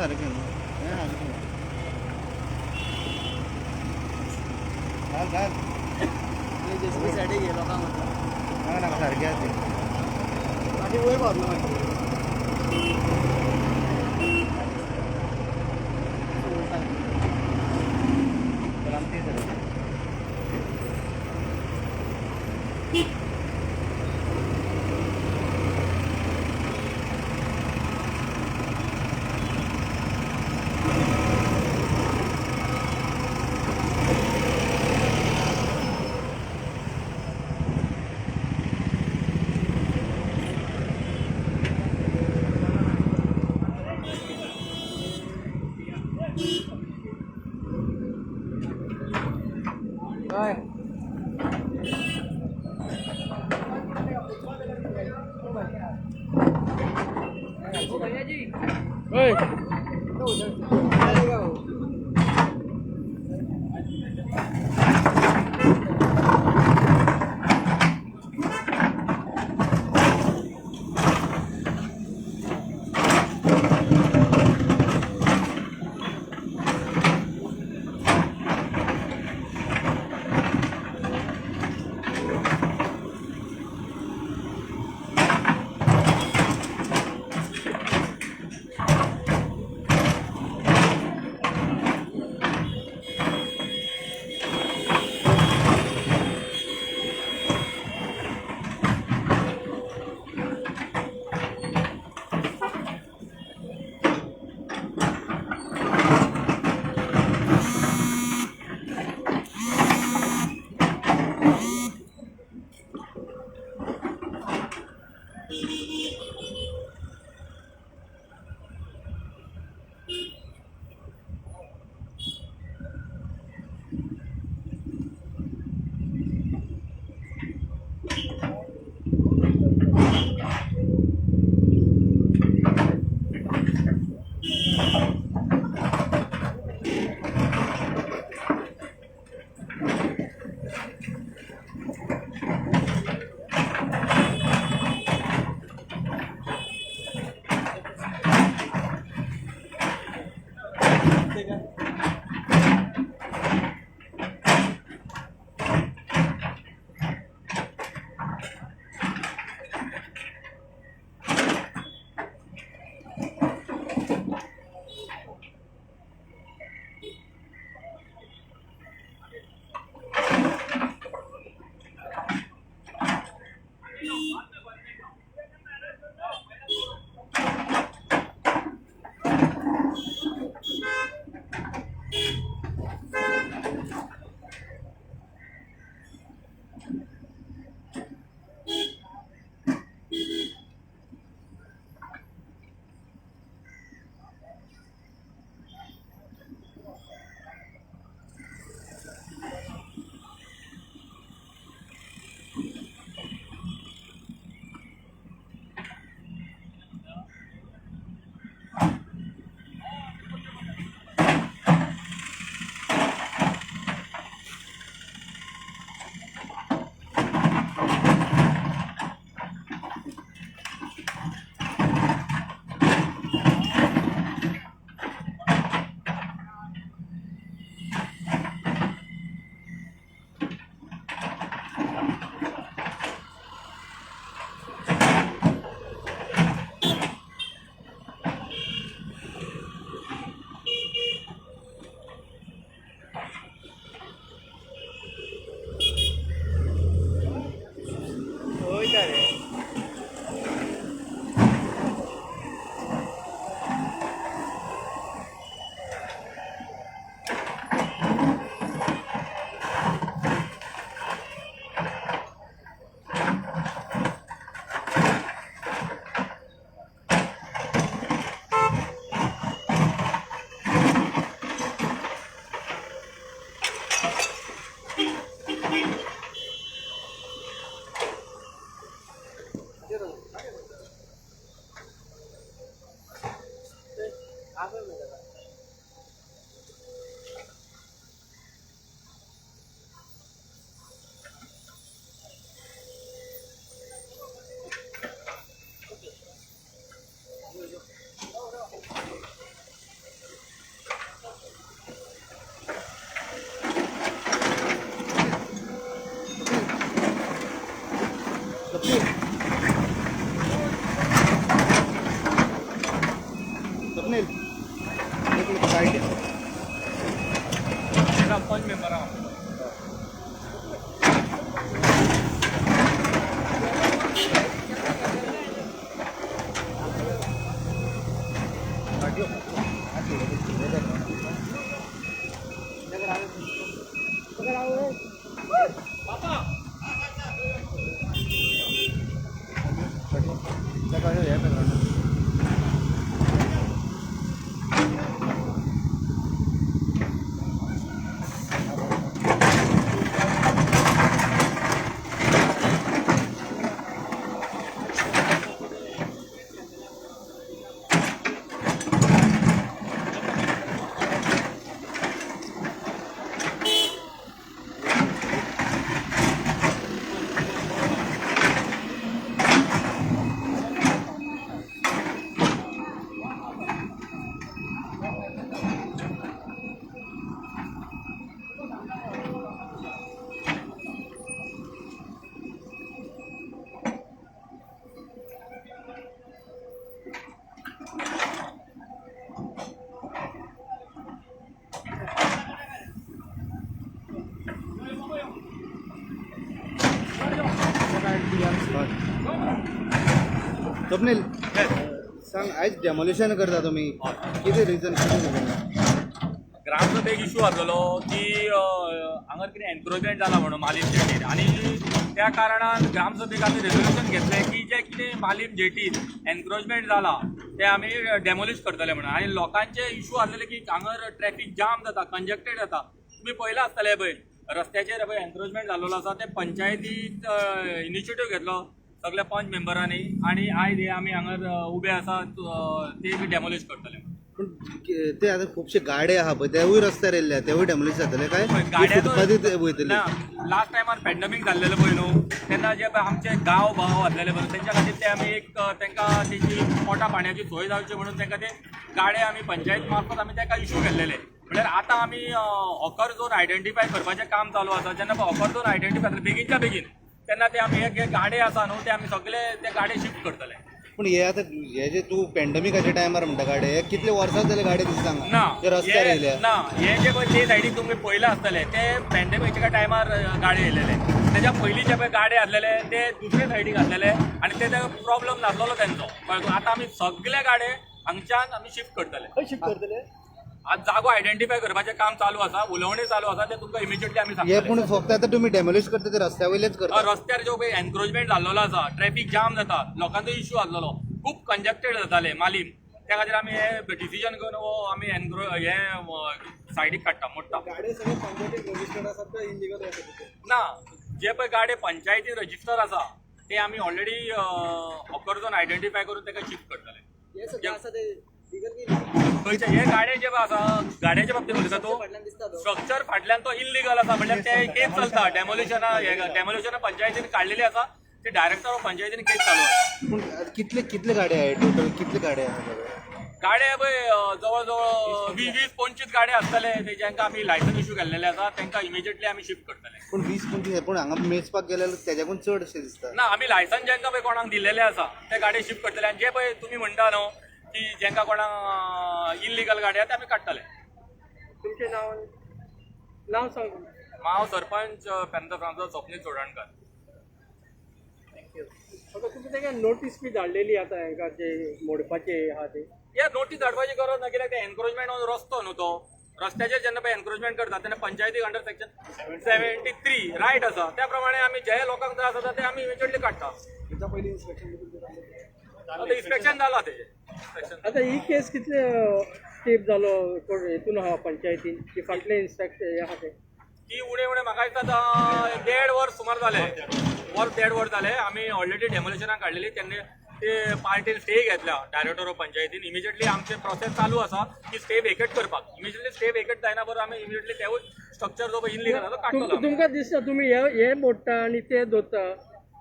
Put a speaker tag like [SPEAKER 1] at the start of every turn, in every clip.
[SPEAKER 1] सारकें न्हू हें सारकें. घाल घाल.
[SPEAKER 2] जेसीबी सायडीक घे लोकांक वता.
[SPEAKER 1] नाका नाका सारकें आसा तें.
[SPEAKER 2] मागीर वयर पावतलो मागीर.
[SPEAKER 1] चल आमी ती सर.
[SPEAKER 2] हय.
[SPEAKER 3] ओय.
[SPEAKER 2] वयता रे.
[SPEAKER 1] येता. स्वप्नील, सांग, आयज डेमोलिशन करता तुमी, कितें रिजन, कितें?
[SPEAKER 3] ग्रामसभेक इशू आसलेलो की हांगर कितें एन्क्रोचमेंट जाला म्हणून मालीम जेटीर आनी त्या कारणान ग्रामसभेक आमी रेजोल्युशन घेतलें की जें कितें मालीम जेटीर एन्क्रोचमेंट जाला तें आमी डेमोलिश करतले म्हणून. आनी लोकांचे इशू आसलेले की हांगर ट्रॅफीक जाम जाता, कंजक्टेड जाता. तुमी पळयलां आसतलें पळय रस्त्याचेर पळय एन्क्रोचमेंट जाल्लो आसा. ते पंचायतीत इनिशिएटीव घेतलो सगल्या पंच मेंबरांनी आनी आयज हे आमी हांगर उबे आसा ते बी डेमोलिश करतले.
[SPEAKER 1] पूण ते आतां खुबशे गाडे आहा पळय, तेवूय रस्त्यार येयल्ले, तेवूय डेमोलिश जातले काय फुटपाथीर वयतले?
[SPEAKER 3] ना, लास्ट टायमार पॅन्डेमीक जाल्लेलो पळय न्हू, तेन्ना जे पळय आमचे गांव भाव आसलेले पळय, तेंच्या खातीर ते आमी एक तांकां तेची पोटा पाण्याची सोय जावची म्हणून तांकां ते गाडे आमी पंचायत मार्फत आमी ताका इशू केल्लेले. म्हणल्यार आतां आमी हॉकर झोन आयडेंटिफाय करपाचें काम चालू आसा. जेन्ना पळय हॉकर झोन आयडेंटिफाय जातले बेगीनच्या बेगीन, तेन्ना ते आमी हे गाडे आसा न्हू, ते आमी सगळे ते गाडे शिफ्ट करतले.
[SPEAKER 1] पूण हे आतां हे जे तूं पॅन्डेमिकाच्या टायमार म्हणटा गाडे, हे कितले वर्सां जाले गाडे दिसता हांगा
[SPEAKER 3] ना.
[SPEAKER 1] जे रस्त्यार येयल्या?
[SPEAKER 3] ना, हे जे पळय ते सायडीक तुमी पळयलां आसतलें, ते पॅन्डेमिकाच्या टायमार गाडे येयलेले. तेच्या पयलीं जे पळय गाडे आसलेले ते दुसरे सायडीक आसलेले आनी ते प्रॉब्लम नासलेलो तेंचो. कळ्ळें? आतां आमी सगळे गाडे हांगच्यान आमी शिफ्ट करतले.
[SPEAKER 2] खंय शिफ्ट करतले?
[SPEAKER 3] आज जागो आयडेंटिफाय करपाचें काम चालू आसा, उलोवणें चालू आसा, ते तुमकां इमिजिएटली आमी
[SPEAKER 1] हे
[SPEAKER 3] सांगतले.
[SPEAKER 1] पूण फक्त आतां तुमी डेमोलिश करता ते रस्त्या वयलेच करता?
[SPEAKER 3] रस्त्यार जो पळय एन्क्रोचमेंट जाल्लेलो आसा, ट्रॅफीक जाम जाता, लोकांचो इशू आसलेलो, खूब कंजक्टेड जाताले मालीम, त्या खातीर आमी हे डिसिजन घेवन हो आमी एन्क्रो हे सायडीक काडटा, मोडटा.
[SPEAKER 2] गाडे सगळे पंचायतीक रजिस्टर्ड आसात काय इलिगल आसात?
[SPEAKER 3] ना, जे पळय गाडे पंचायतीन रजिस्टर आसा ते आमी ऑलरेडी हॉकर झोन आयडेंटिफाय करून ताका शिफ्ट करतले.
[SPEAKER 2] हे सगळे आसा ते लिगल की?
[SPEAKER 3] खंयचे हे गाडे जे आसा, गाड्याच्या बाबतीत उलयता तूं?
[SPEAKER 2] फाटल्यान दिसता तो.
[SPEAKER 3] स्ट्रक्चर फाटल्यान तो इलिगल आसा, म्हणल्यार ते केस चलता. डेमोलिशना, डेमोलिशना पंचायतीन काडलेली आसा, ती डायरेक्टर ऑफ पंचायतीन केस चालू आसा.
[SPEAKER 1] पूण आतां कितले कितले गाडे आहे टोटल, कितले गाडे आहा सगळे?
[SPEAKER 3] गाडे पळय जवळ जवळ 20-25 गाडे आसतले ते, जांकां आमी लायसन्स इशू केल्लेले आसा तांकां इमिजिएटली आमी शिफ्ट करतले.
[SPEAKER 1] पूण 20-25, पूण हांगा मेजपाक गेल्यार तेज्याकून चड अशें दिसता.
[SPEAKER 3] ना, आमी लायसन्स जांकां पळय कोणाक दिल्लेले आसा ते गाडी शिफ्ट करतले आनी जे पळय तुमी म्हणटा न्हू की जांकां कोणाक इलिगल गाडी आसा ते आमी काडटले.
[SPEAKER 2] तुमचें नांव नांव सांग.
[SPEAKER 3] हांव सरपंच पेंता फ्रांसो स्वप्नील चोडणकर.
[SPEAKER 2] ओके, तुमी ताका नोटीस बी धाडलेली आतां हांकां जे मोडपाचे आहा ते?
[SPEAKER 3] या, नोटीस धाडपाची गरज ना, कित्याक ते एन्क्रोचमेंट ऑन रस्तो न्हू तो. रस्त्याचेर जेन्ना पळय एन्क्रोचमेंट करता तेन्ना पंचायतीक अंडर सेक्शन 73 रायट आसा, त्या प्रमाणे आमी जे लोकांक त्रास जाता ते आमी इमिजिएटली काडटा. आतां इन्स्पेक्शन जालां तेजें, इन्स्पेक्शन.
[SPEAKER 2] आतां ही केस कितले स्टेप जालो कोण हेतून आहा पंचायतीन की फाटले इन्स्पेक्ट हे आहा ते?
[SPEAKER 3] ती उणे उणे म्हाका दिसता आतां देड वर्स सुमार जालें, वर्स देड वर्स जालें. आमी ऑलरेडी डेमोलिशनाक काडलेली तेन्ना ते पार्टीन स्टे घेतल्या डायरेक्टर ऑफ पंचायतीन. इमिजिएटली आमचे प्रोसेस चालू आसा की स्टे वेकेट करपाक. इमिजिएटली स्टे वेकेट जायना बरोबर आमी इमिजिएटली तेवूय स्ट्रक्चर जो पळय इनलिगल आसा तो काडटलो आमी.
[SPEAKER 2] तुमकां दिसता तुमी हे हे मोडटा आनी ते दवरता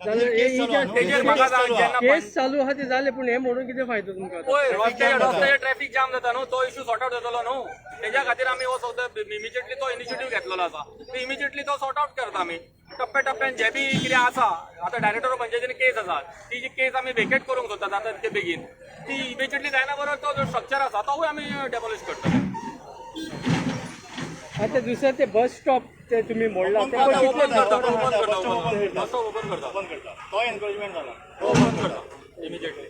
[SPEAKER 2] जाल्यार हे ही जे-
[SPEAKER 3] तेजेर म्हाका सांग जेन्ना
[SPEAKER 2] केस चालू आहा ते जाले, पूण हे मोडून कितें फायदो तुमकां आतां?
[SPEAKER 3] पळय रस्त्याचेर ट्रॅफिक जाम जाता न्हू, तो इशू सॉर्ट आवट जातलो न्हू, तेज्या खातीर आमी हो सगळो इमिजिएटली तो इनिशिएटीव घेतलेलो आसा. तो इमिजिएटली तो सॉर्ट आवट करता आमी टप्प्या टप्प्यान. जे बी कितें आसा, आतां डायरेक्टर ऑफ पंचायतीन केस आसा, ती जी केस आमी वेकेट करूंक सोदतात आतां ते बेगीन, ती इमिजिएटली जायना बरोबर तो जो स्ट्रक्चर आसा तोवूय आमी डेमोलिश करतले.
[SPEAKER 2] आतां दुसरें ते बस स्टॉप ते तुमी मोडला ते पण
[SPEAKER 3] ओपन
[SPEAKER 2] कितले
[SPEAKER 3] करता, ओपन करता, बस स्टॉप ओपन करता.
[SPEAKER 4] तो एन्क्रोचमेंट जाला.
[SPEAKER 3] ओपन करता इमिजिएटली.